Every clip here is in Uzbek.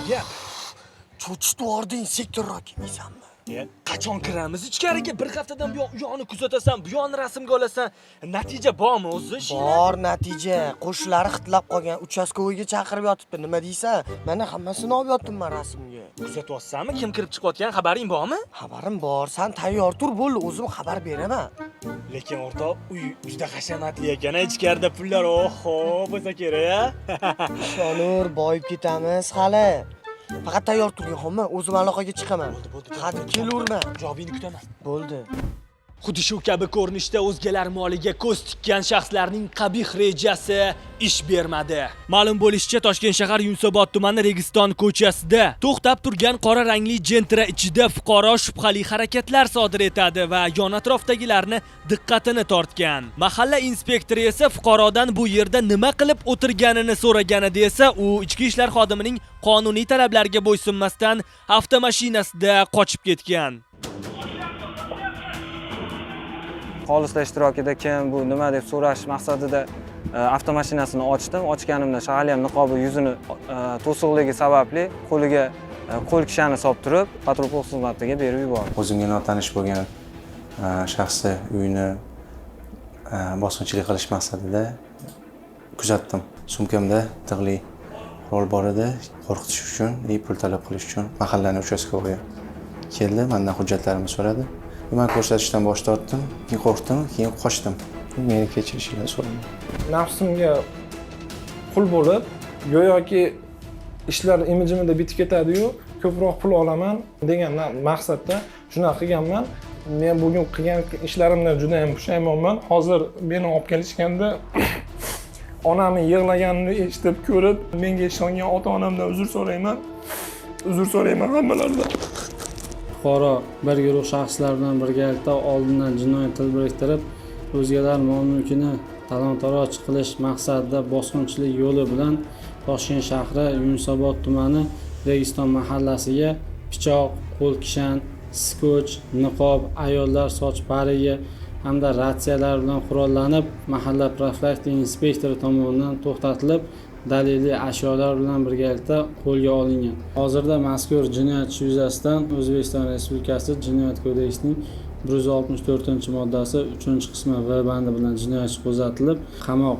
Gap? Cho'chitib yubording, sektorroq kelmaysanmi? Qachon kiramiz ichkariga? Bir haftadan buyon u yoqni kuzatasan, bu yoqni rasmga olasan. Natija bormi o'zi ishingda? Bor natija. Qo'shilari xitlab qolgan, uchastkovoyga chaqirib yotibdi. Nima deysan? Mana hammasini olib yotibman rasmga. Kuzatyapsanmi? Kim kirib chiqayotgan xabaring bormi? Xabarim bor. San tayyor tur, bo'ldi, o'zim xabar beraman. Lekin o'rtoq, uy juda hashamatli ekan, ichkarida pullar oho bo'lsa kerak a? Ishonur, boyib ketamiz hali. Faqat tayyor turgin, xo'pmi? O'zim aloqaga chiqaman. Bo'ldi, bo'ldi. Hadeb kelaverma. Javobingni kutaman. Bo'ldi. Xuddi shu kabi ko'rinishda o'zgalar moliga ko'z tikkan shaxslarning qabih rejasi ish bermadi. Ma'lum bo'lishicha, Toshkent shahar Yunusobod tumani Registon ko'chasida to'xtab turgan qora rangli Gentra ichida fuqaro shubhali harakatlar sodir etadi va yon atrofdagilarni diqqatini tortgan. Mahalla inspektori esa fuqarodan bu yerda nima qilib o'tirganini so'raganida esa u ichki ishlar xodimining qonuniy talablariga bo'ysunmasdan avtomashinasida qochib ketgan. Xolislar ishtirokida kim bu, nima deb so'rash maqsadida avtomashinasini ochdim. Ochganimda hali ham niqobi yuzini to'siqligi sababli qo'liga qo'l kishani solib turib, patrul polis xizmatiga berib yubordim. O'zimga notanish bo'lgan shaxsni uyini bosqinchilik qilish maqsadida kuzatdim. Sumkamda tig'li qurol bor edi. Qo'rqitish uchun и pul talab qilish uchun mahallani uchastkovoyi keldi, mandan hujjatlarimni so'radi. Man ko'rsatishdan bosh tortdim, keyin qo'rqdim, keyin qochdim. Meni kechirishlarini so'radim. Nafsimga qul bo'lib, go'yoki ishlar imijimda bitib ketadi-yu, ko'proq pul olaman degan maqsadda shunaqa qilganman. Men bugun qilgan ishlarimdan juda ham pushaymonman. Hozir meni olib kelishganda onamni yig'laganini eshitib, ko'rib, menga ishongan ota-onamdan uzr so'rayman. Uzr so'rayman hammalaridan. Fuqaro bir guruh shaxslar bilan birgalikda oldindan jinoiy til biriktirib, o'zgalar mol-mulkini talon-taroj qilish maqsadida bosqinchilik yo'li bilan Toshkent shahri Yunusobod tumani Registon mahallasiga pichoq, qo'l kishan, skoch, niqob, ayollar soch parigi hamda ratsiyalar bilan qurollanib, mahalla profilaktika inspektori tomonidan to'xtatilib, daliliy ashyolar bilan birgalikda qo'lga olingan. Hozirda mazkur jinoyat ishi yuzasidan O'zbekiston Respublikasi Jinoyat kodeksining 164-moddasi 3-qismi V bandi bilan jinoyat ishi qo'zg'atilib, qamoq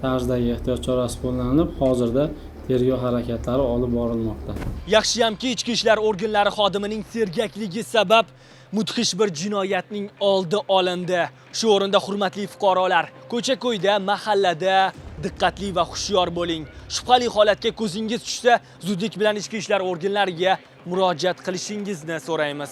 tarzidagi ehtiyot chorasi qo'llanilib, hozirda tergov harakatlari olib borilmoqda. Yaxshiyamki, ichki ishlar organlari xodimining sergakligi sabab mudhish bir jinoyatning oldi olindi. Shu o'rinda hurmatli fuqarolar, ko'cha-ko'yda, mahallada diqqatli va hushyor bo'ling. Shubhali holatga ko'zingiz tushsa, zudlik bilan ichki ishlar organlariga murojaat qilishingizni so'raymiz.